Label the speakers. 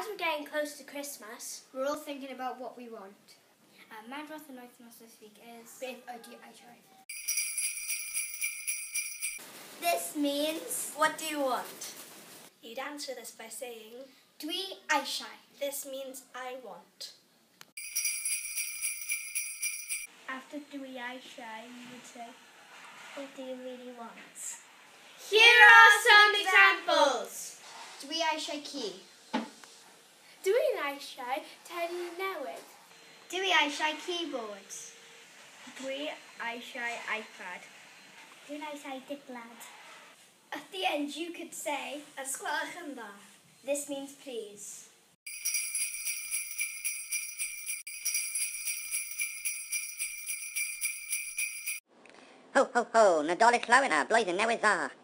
Speaker 1: As we're getting close to Christmas,
Speaker 2: we're all thinking about what we want.
Speaker 3: Ymadrodd yr wythnos this week is
Speaker 2: Beth ydy eisiau?
Speaker 4: This means,
Speaker 5: what do you want? You'd answer this by saying,
Speaker 2: Dwi eisiau.
Speaker 5: This means I want.
Speaker 1: After dwi eisiau, you would say, what do you really want?
Speaker 4: Here are some examples.
Speaker 2: Dwi eisiau ci.
Speaker 1: Dwi'n eisiau teddy newydd.
Speaker 2: Dwi eisiau keyboard.
Speaker 3: Dwi eisiau iPad.
Speaker 1: Dwi'n eisiau dillad.
Speaker 2: At the end you could say,
Speaker 5: Os gwelwch yn dda.
Speaker 2: This means please.
Speaker 6: Ho, ho, ho, Nadolig Llawen a Blwyddyn Newydd Dda.